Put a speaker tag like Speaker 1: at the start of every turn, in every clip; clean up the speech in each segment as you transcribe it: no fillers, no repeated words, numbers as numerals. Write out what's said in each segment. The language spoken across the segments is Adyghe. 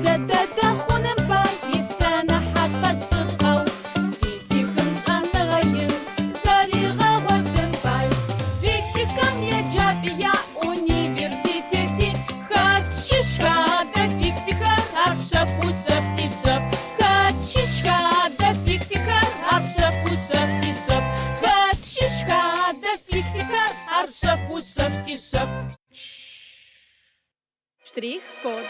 Speaker 1: Зэдэдэ хъуным пай исэнэхьат фэшъыпкъэу физикым шӏэныгъэ ин зэригъэгъотын фай. Фиксикхэм еджапӏи яӏ, университети. Хэт щыщха адэ фиксикхэр, ар шъэф ушъэфти шъэф. Хэт щыщха адэ фиксикхэр, ар шъэф ушъэфти шъэф. Хэт щыщха адэ фиксикхэр, ар шъэф ушъэфти шъэф. Штрих-код.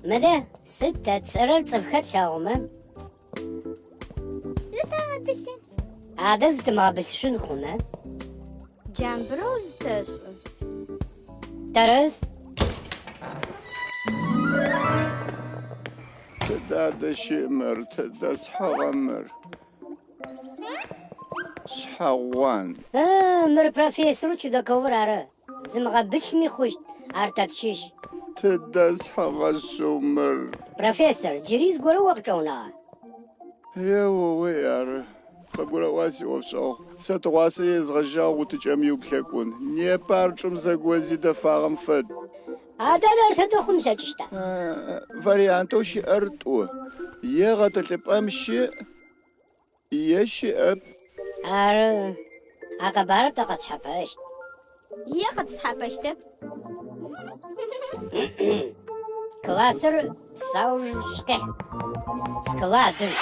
Speaker 2: Мыдэ, сыд тэ тшӏэрэр цӏыфхэр тлъэгъумэ?
Speaker 3: Зытэгъэбылъы.
Speaker 2: Адэ зытымыгъэбылъышъун хъумэ?
Speaker 3: Джамбырэу зытэшӏы.
Speaker 2: Тэрэз.
Speaker 4: Тыдэ адэ щыӏ мыр, тыдэ схьыгъэ мыр? Шъхьэгъуан.
Speaker 2: Ы, мыр профессорэу Чудаковыр ары. Зымыгъэбылъми хъущт, ар тэ тщыщ.
Speaker 4: Тыдэ схьыгъэ шъыу мыр?
Speaker 2: Профессор, джыри зыгорэ о къычӏэунагъа?
Speaker 4: Еоуей, ары. Къыбгурэӏуа сиӏофшӏэгъу? Сэ тыгъуасэ езгъэжьагъ утыкӏэм иуплъэкӏун. Непэ ар чӏым зэгози дэфагъэм фэд.
Speaker 2: Адэ ар тыдэ хъун ылъэкӏыщта?
Speaker 4: Вариантэу щыӏэр тӏу. Е гъэтӏылъыпӏэм щыӏ, Е щыӏэп.
Speaker 2: Ары, а къэбарыр тэ къэтшъхьэпэщт.
Speaker 3: Е къытшъхьэпэщтэп.
Speaker 2: Классыр сауж шъукъихь. Складым.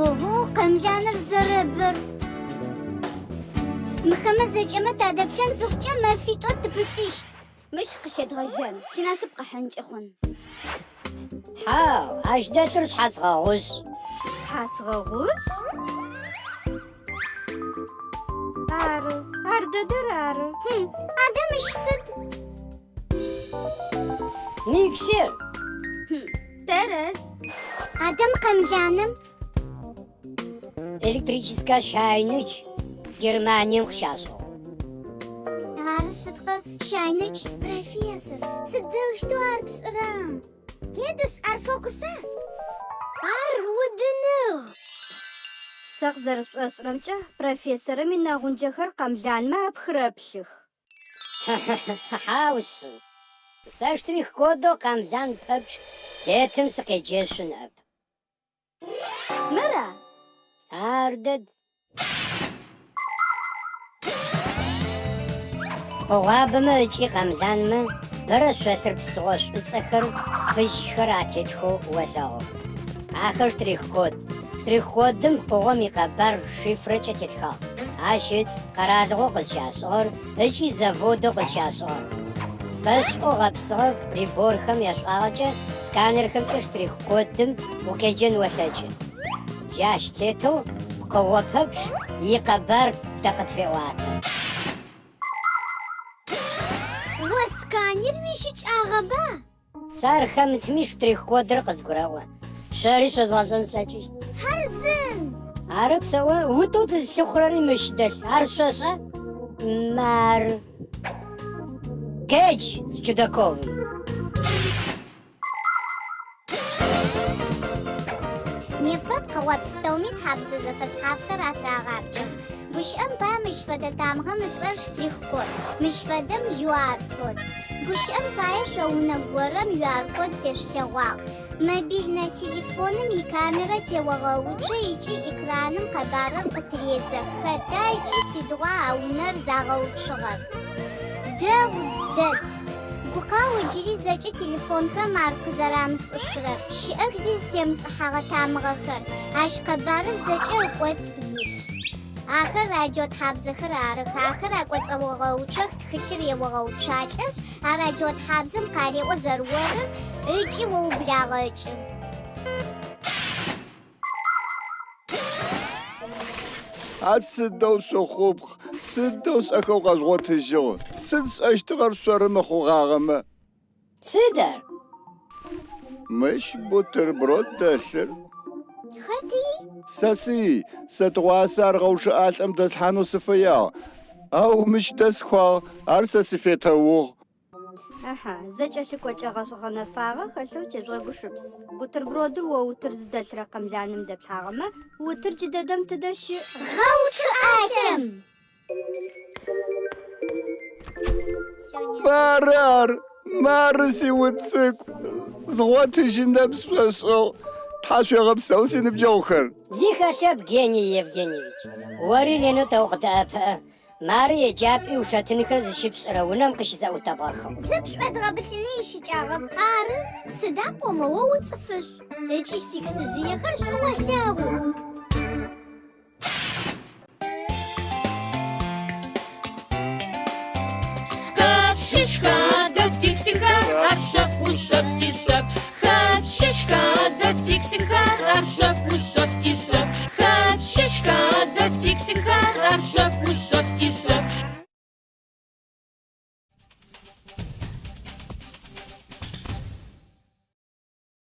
Speaker 3: Ого, къэмланыр зэрэбэр. Мыхэмэ зэкӏэмэ тадэплъэн зыхъукӏэ мэфитӏо тыпылъыщт. Мыщ къыщедгъэжьэн, тинасып къыхьынкӏи хъун.
Speaker 2: Хьау, ащ дэлъыр шъхьац гъэгъушъ.
Speaker 5: Шъхьац гъэгъушъ? Ары, ар дэдэр ары.
Speaker 3: Хм, адэ мыщ сыд?
Speaker 2: Миксер!
Speaker 3: Хм, тэрэз. Адэ мы къэмланым?
Speaker 2: Электрическэ щайныч Германием къыщашӏыгъ.
Speaker 3: Ары шъыпкъэ, щайныч, профессор, сыдэущтэу ар пшӏыра? Дедус, ар фокуса? Ар удыныгъ!
Speaker 5: Сэ къызэрысшӏошӏырэмкӏэ, профессорым инэгъунджэхэр къэмланмэ апхырэплъых.
Speaker 2: Хьау шъыу. Сэ штрих-кодэу къэмлан пэпчъ тетым сыкъеджэшъу ныӏэп.
Speaker 3: Мыра?
Speaker 2: Ар дэд. Пкъыгъуабэмэ ыкӏи къэмланмэ бэрэ шъолъыр псыгъо шӏуцӏэхэр, фыжьхэр атетхэу олъэгъух. Ахэр штрих-код. Штрих-кодым пкъыгъом икъэбар шифрэкӏэ тетхагъ. Ащ ыцӏ, къэралыгъоу къызщашӏыгъэр ыкӏи заводэу къызщашӏыгъэр. Фэшӏэу гъэпсыгъэ приборхэм яшӏуагъэкӏэ сканерхэмкӏэ штрих-кодым укъеджэн олъэкӏы. Джащ тетэу пкъыгъо пэпчъ икъэбар тэ къытфеӏуатэ.
Speaker 3: О сканер уищыкӏагъэба?
Speaker 2: Сэ ар хэмытми штрих-кодыр къызгурэӏо. Шъори шъозгъэшӏэн слъэкӏыщт.
Speaker 3: Хьарзын!
Speaker 2: Арэп сэӏо, утэу тызлъыхъурэри мыщ дэлъ. Ар шъошӏа? Мары. Къедж с Чудаковым.
Speaker 3: Непэ пкъыгъо пстэуми тхьабзэ зэфэшъхьафхэр атырагъапкӏэх. Гущыӏэм пае мыщ фэдэ тамыгъэм ыцӏэр штрих-код, мыщ фэдэм QR-код. Гущыӏэм пае шъо унэ горэм QR-код тешъулъэгъуагъ. Мобильнэ телефоным икамерэ теогъэуцо ыкӏи экраным къэбарыр къытыредзэ, хэта ыкӏи сыдигъуа а унэр загъэуцугъэр. Дэгъу дэд. Гукъау ыджыри зэкӏэ телефонхэм ар къызэрамышӏышъурэр. Щыӏэх зи зытемышӏыхьэгъэ тамыгъэхэр, ащ къэбарыр зэкӏэ ыкӏоцӏ илъ. Ахэр радиотхьабзэхэр арых, ахэр акӏоцӏэогъэуцох, тхылъыр еогъэуцуалӏэшъ, а радиотхьабзэм къареӏо зэрыорыр ыкӏи о ублагъэкӏы.
Speaker 4: А сыдэу шъухъупхъ, сыдэу шӏэхэу къэжъугъотыжьыгъ. Сыд сшӏэщтыгъэр шъоры мыхъугъагъэмэ?
Speaker 2: Сыд ар?
Speaker 4: Мыщ бутерброд дэлъыр.
Speaker 3: Хэт ий?
Speaker 4: Сэ сый, сэ тыгъуасэ ар гъэучъыӏалӏэм дэслъхьанэу сыфэягъ, ау мыщ дэсхуагъ, ар сэ сыфетэугъ.
Speaker 5: Ыхьы, зэкӏэлъыкӏокӏэ гъэнэфагъэ хэлъэу тежъугъэгушыпс. Бутербродыр о утыр зыдэлъырэ къэмланым дэплъхьагъэмэ, утыр джыдэдэм тыдэ щыӏ?
Speaker 3: Гъэучъыӏалъэм!
Speaker 4: Мары ар, мары сиут цӏыкӏу. Згъотыжьынэп сшӏошӏыгъ. Тхьашъуегъэпсэу, синыбджэгъухэр.
Speaker 2: Зи хэлъэп, Гений Евгеньевич. Ори ренэу тэ укъыдэӏэпыӏэ. Мары еджапӏи ушэтынхэр зыщыпшӏырэ унэм къыщызэӏутэбгъэхыгъ.
Speaker 3: Зыпшӏодгъэбылъыни ищыкӏагъэп. Ары, сыда пӏомэ о уцӏыфышӏу ыкӏи фиксыжъыехэр шӏу олъэгъух.
Speaker 1: Хэт щыщха адэ фиксикхэр, ар шъэф ушъэф тишъэф. Хэт щыщха адэ фиксикхэр, ар шъэф ушъэф тишъэф. Хэт щыщха адэ фиксикхэр, ар шъэф ушъэф тишъэф.